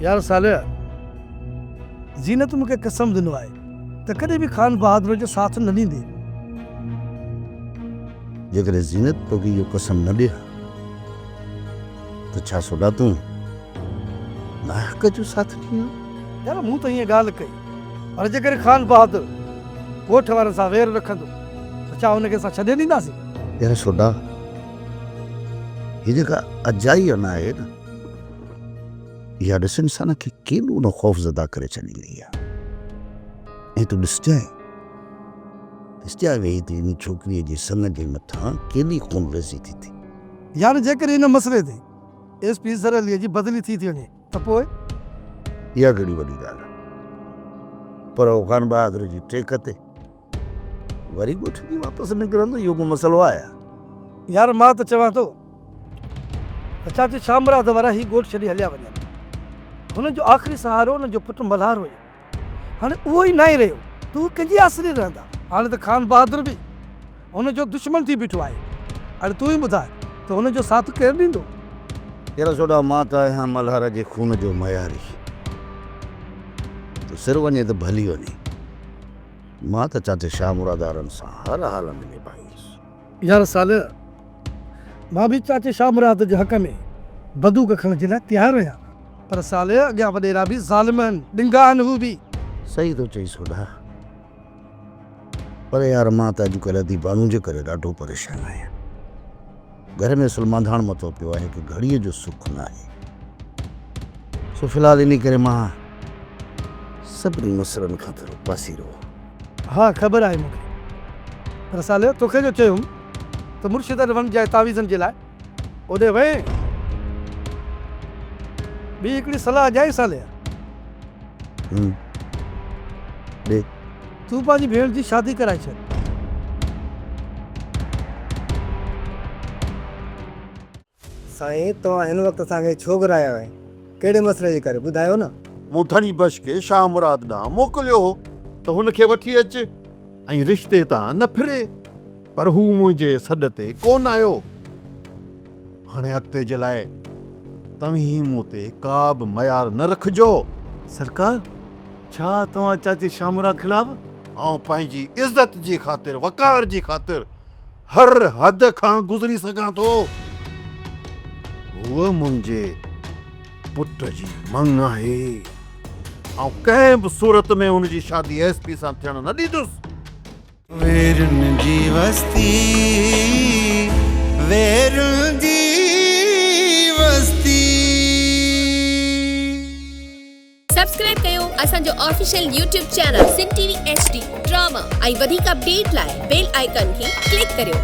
يار صالح، زينت مون کي قسم ڏنو آهي ته ڪڏهن به خان بهادر جو ساٿ نه ڏيندي. جيڪڏهن زينت توکي اهو قسم نه ڏي ها ته ڇا سوڍا تون ناحق جو ساٿ ڏين ها؟ يار مون ته ائين ڳالهه ڪئي پر جيڪڏهن خان بهادر ڳوٺ وارن سان وير رکندو ته ڇا هن کي اسان ڇڏي ڏينداسين؟ يار سوڍا، هي جيڪا اجائي انا آهي نه، اها ڏس انسان کي ڪيڏو نه خوفزده ڪري ڇڏيندي آهي ۽ تون ڏسجانء ڏسجانء ويهي ته ان ڇوڪريء جي سڱ جي مٿان ڪيڏي خونريزي ٿي ٿئي. يار جيڪڏهن ان مسئلي تي ايس پي زر عليء جي بدلي ٿي ٿي وڃي ته پوء؟ اها ڪهڙي وڏي ڳالهه آهي. پر هو خان بهادر جي ٽيڪ تي وري ڳوٺ جي واپس نڪرندو اهو ڪو مسئلو آهي ڇا؟ يار مان ته چوان ٿو ته چاچي شاهمراد وارا هي ڳوٺ ڇڏي هليا وڃن. هنن جو آخري سهارو انهن جو پٽ ملهار هيو. هاڻي اهو ئي ناهي رهيو ته هو ڪنهن جي آسري رهندا. هاڻي ته خان بهادر به هن جو دشمن ٿي بيٺو آهي. هاڻي تون ئي ٻڌاء ته هن جو ساٿ ڪير ڏيندو؟ يار سوڍا مان ته آهيان ملهار جي خون جو مياري. تو سر وڃي ته ڀلي وڃي. مان ته چاچي شاهه مراد وارن سان هر حال ۾ نڀائيندس. يار صالح! مان به چاچي شاهه مراد جي حق ۾ بندوق کڻڻ جي لاء تيار آهيان. پر صالح اڳيان وڏيرا به ظالم آهن، ڏنگا آهن هو به. صحيح ٿو چئين سوڍا. پر يار مان ته اڄڪلهه ادي بانو جي ڪري ڏاڍو پريشان آهيان. گهر ۾ اصل مانڌاڻ متو پيو آهي، هڪ گهڙيء جو سک ناهي. سو في الحال انهي ڪري مان سڀني مسئلن کان ٿورو پاسيرو. ها خبر آهي مون کي. پر صالح توکي جو چيو هوم ته مرشد ڏي وڃجانء تعويذن جي لاء، اوڏي وئين؟ ٻي هڪڙي صلاح ڏيانء صالح. هم ڏي. تون پنهنجي ڀيڻ جي شادي ڪرائي ڇڏ. سائين توهان هن وقت اسان کي ڇو گهرايو آهي؟ ڪهڙي مسئلي جي ڪري ٻڌايو نه؟ مون ڌڻي بخش کي شاهه مراد ڏانهن موڪليو هو ته هن کي وٺي اچ ۽ رشتي تان نه ڦري، پر هو منهنجي سڏ تي ڪونه آيو. هاڻي اڳتي جي لاء توهين مون تي ڪا به ميار نه رکجو. سرڪار، ڇا توهان چاچي شاهه مراد خلاف؟ آئون پنهنجي عزت جي خاطر، وقار جي خاطر هر حد کان گذري سگهان ٿو. هوء منهنجي پٽ جي مڱ آهي. آئون ڪنهن به صورت ۾ هن جي شادي ايس پي سان ٿيڻ نه ڏيندس. ويرن جي وستي، ويرن جي وستي. سبسڪرائب ڪيو اسان جو official YouTube channel Sindh T V H D drama ۽ وڌيڪ اپڊيٽ لاء بيل آئيڪان کي ڪلڪ ڪريو.